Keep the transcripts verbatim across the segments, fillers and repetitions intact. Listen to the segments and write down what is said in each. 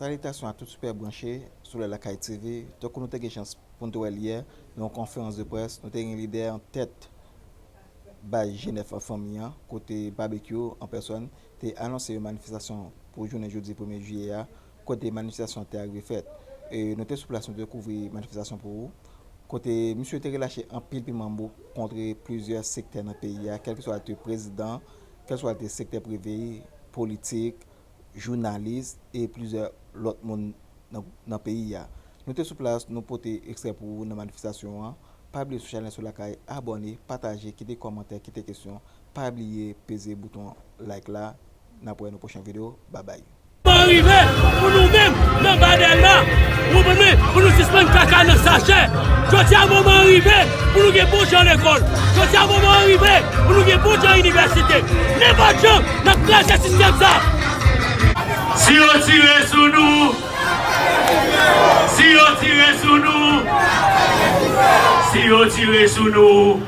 Salitasyon a tout sipè branche Solèy Lakay T V. Tankou nou te gen chans pou n te wè l yè, nan yon konferans de près, nou te gen lidè an tèt baz G nèf an fanmi an, kote Babekyou an pèsòn te anonse yon manifestasyon pou jounen jodi premye jiyè a, kote manifestasyon an te arive fèt. E nou te sou plas, nou te kouvri manifestasyon pou ou, kote misye te relache anpil piman bouk kont plizyè sektè nan peyi a, kèlkeswa l te prezidan, kèlkeswa l te sektè prive, politik, jounalis e plizyè lòt moun nan, nan peyi a. Nou te sou plas, nou pote ekstrè pou ou nan manifestasyon an. Pa bliye sou chanèl Solèy Lakay, abòne, pataje, kite kòmantè, kite kesyon. Pa bliye peze bouton like la. N ap wè nan pwochen videyo. Babay. Moman rive pou nou menm nan Badèl la. Ou konprann mwen? Pou nou sispann kaka nan sachè. Jodi a moman an rive pou nou gen bon jan lekòl. Jodi a moman an rive pou nou gen bon jan inivèsite. Nenpòt jan, n ap kraze sistèm sa. Si yo tire sou nou, si yo tire sou nou, si yo tire sou nou,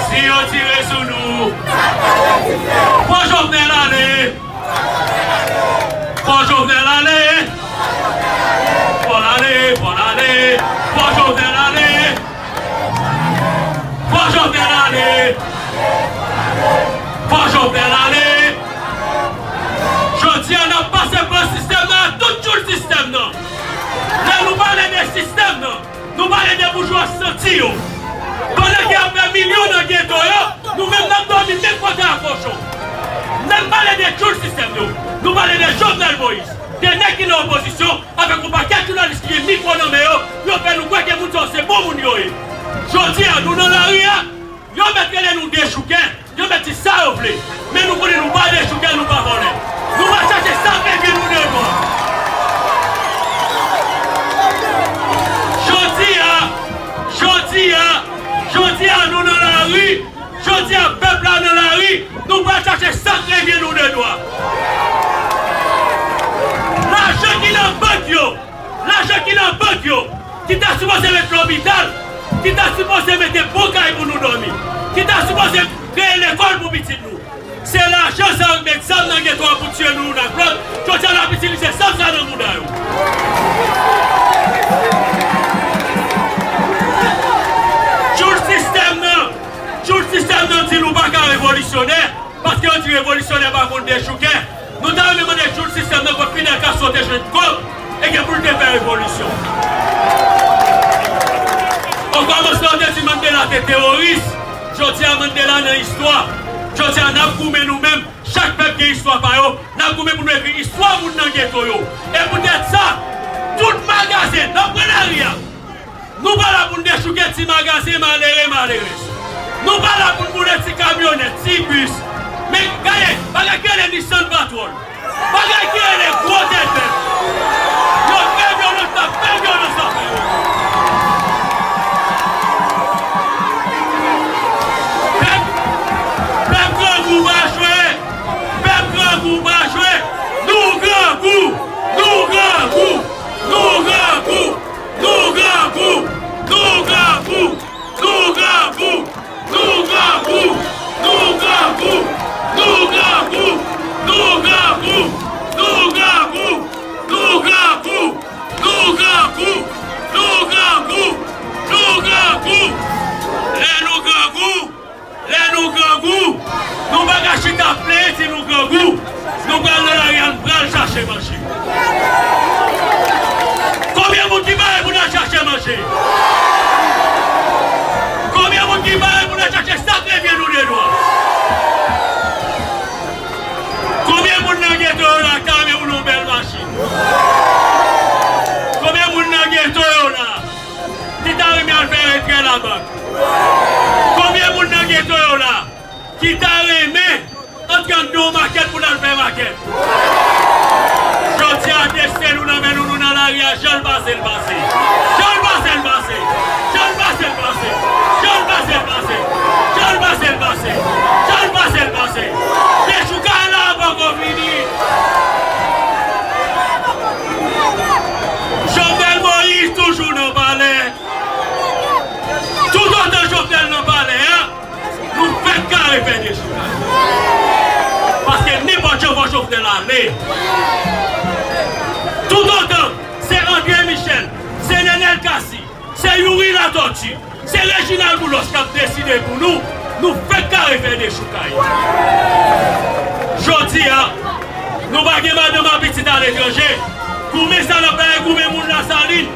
si yo tire sou nou, fò Jovenel ale! Fò Jovenel ale! Fò l ale, fò l ale, fò Jovenel ale! Fò Jovenel ale! Fò Jovenel ale! Jodi a, n ap pase pran sistèm nan ak tout tchoul sistèm nan. Lè nou pale de sistèm nan, nou pale de boujwa santi yo. Pandan ke y ap fè milyon nan geto yo, nou menm n ap dòmi menm kote a kochon. Lè n pale de tchoul sistèm yo, nou pale de Jovenel Moïse, de nèg ki nan opozisyon, avèk yon pakèt jounalis ki gen mikwo nan men yo, yo fè nou kwè ke moun sa yo se bon moun yo ye. Jodi a, nou nan lari a, yo mèt rele nou dechouke, yo mèt di sa yo vle. Men nou konnen nou pa dechouke, nou pa vòlè. Nou pral chache sa k revyen nou de dwa. Jodi a, jodi a, jodi a, nou nan lari, jodi a, pèp la nan lari, nou pral chache sa k revyen nou de dwa. Lajan ki nan bank yo, lajan ki nan bank yo, ki ta sipoze met lopital, ki ta sipoze mete bon kay pou nou dòmi, ki ta sipoze kreye lekòl pou pitit nou. Se lajan sa yo k met zam nan geto a pou tiye nou youn ak lòt. Jodi a, n ap itilize zam sa nan mouda yo. Tchoul sistèm nan, tchoul sistèm nan di nou pa ka revolisyonè. Paske yo di revolisyonè pa konn dechouke. Nou ta renmen mande tchoul sistèm nan kot Fidel Castro te jwenn kòb e gen pou l te fè revolisyon. Okòmansman, yo te di Mandela te teworis. Jodi a, Mandela nan istwa. Jodi a, n ap goumen nou menm. Chak pèp gen istwa pa yo. N ap goumen pou nou ekri istwa moun nan geto yo. E poutèt sa, tout magazen, n ap pran lari a. Nou pa la pou n dechouke ti magazen malere, malerèz. Nou pa la pou n boule ti kamyonèt, ti bis. Men gade, bagay ki rele Nissan Patrol. Bagay ki rele gwo tèt bèf. Yo fè vyolans, n ap fè vyolans anvè yo. Pèp, pèp grangou pa jwe. Pèp grangou pa jwe. Nou grangou. Nou grangou. Nou grangou. Nou grangou! Nou grangou! Lè nou grangou, Lè nou grangou, nou pa ka chita ap plenyen si nou grangou. Nou pral nan lari a, n pral chache manje. Konbyen moun ki pare pou n al chache manje? Konbyen moun ki pare pou n al chache sa k revyen nou de dwa? Konbyen moun nan geto yo la k ta renmen woule yon bèl machin? Konbyen moun nan geto yo la ki ta renmen al fè retrè labank? Konbyen moun nan geto yo la ki ta renmen antre anndan yon makèt pou n al fè makèt? Jodi a, desten nou nan men nou, nou nan lari a, jan l pase, l pase. Jan l pase, l pase. Jan l pase, l pase. Jan l pase, l pase. Jan l pase, l pase. Jan l pase, l pase. Dechoukay la poko fini. Jovenel Moïse toujou nan palè. Toutotan Jovenel nan palè a, nou fèk kare fè dechoukay. Paske nenpòt jan fò Jovenel ale. Sòti. Se Reginald Boulos k ap deside pou nou, nou fèk kare fè dechoukay. Jodi a, nou pa gen madanm ak pitit aletranje. Goumen sa n ap fè, goumen moun Lasalin.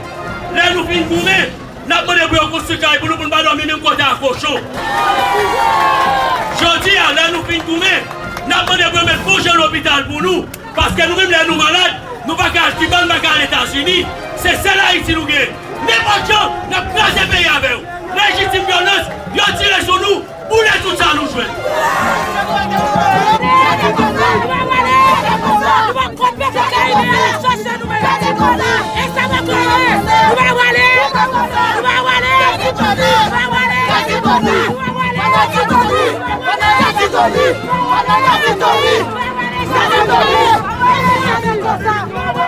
Lè nou fin goumen, n ap mande pou yo konstwi kay pou nou, pou n pa dòmi menm kote ak kochon. Jodi a, lè nou fin goumen, n ap mande pou yo met bon jan lopital pou nou. Paske nou menm, lè nou malad, nou pa ka al Kiba, nou pa ka al Etazini. Se sèl Ayiti nou gen. Nenpòt jan, n ap kraze peyi avè yo. Lejitim vyolans, yo tire sou nou, boule tout sa nou jwenn.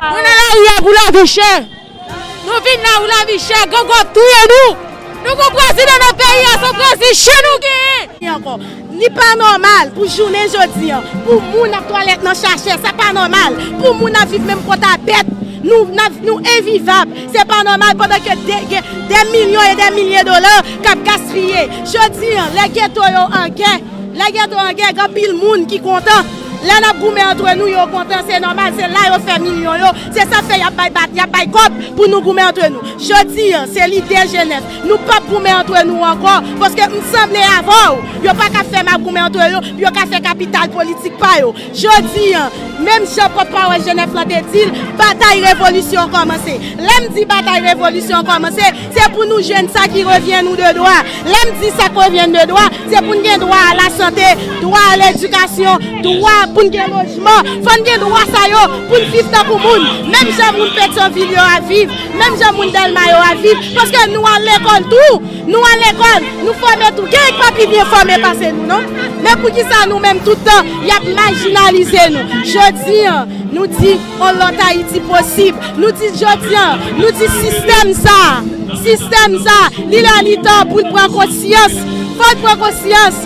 Nou nan lari a pou lavi chè. Nou vin la pou lavi chè, gangan ap touye nou. Nou gon prezidan nan peyi a, se yon prezidan chè nou genyen. Ankò, li pa nòmal pou jounen jodi a, pou moun ap twalèt nan chachè, sa pa nòmal. Pou moun ap viv menm kot a bèt, nou, n ap, nou envivab. Se pa nòmal pandan ke de, gen dè milyon e dè milye dola k ap gaspiye. Jodi a, lè geto yo an gè, lè geto an gè, gen anpil moun ki kontan. Lè n ap goumen antre nou, yo kontan, se nòmal, se la yo fè milyon yo. Se sa k fè y ap bay bat, y ap bay kòb pou nou goumen antre nou. Jodi a, se lidè Jenèf. Nou p ap goumen antre nou ankò, paske m sanble avè w. Yo pa ka fè m ap goumen antre yo, pou yo ka fè kapital politik pa yo. Jodi a, menm jan pòtpawòl Jenèf lan te di l, batay revolisyon an kòmanse. Lè m di batay revolisyon an kòmanse, se pou nou jwenn sa ki revyen nou de dwa. Lè m di sa k revyen n de dwa, se pou n gen dwa a lasante, dwa a ledikasyon, dwa pou n gen lojman. Fò n gen dwa sa yo pou n viv tankou moun. Menm jan moun Petyonvil yo ap viv, menm jan moun Dèlma yo ap viv. Paske nou al lekòl tou, nou al lekòl, nou fòme tou. Gen nèg pa pi byen fòme pase nou, non? Men poukisa nou menm tout tan, y ap majinalize nou? Jodi a, nou di, on lòt Ayiti posib. Nou di jodi a, nou di sistèm sa, sistèm sa, li lè li tan pou l pran konsyans. Fò l pran konsyans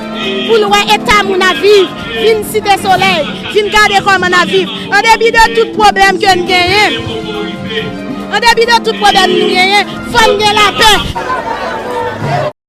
pou l wè eta moun ap viv. Vin Site Solèy, vin gade kòman n ap viv. An depi de tout pwoblèm ke n genyen, an depi de tout pwoblèm nou genyen, fò n gen lapè.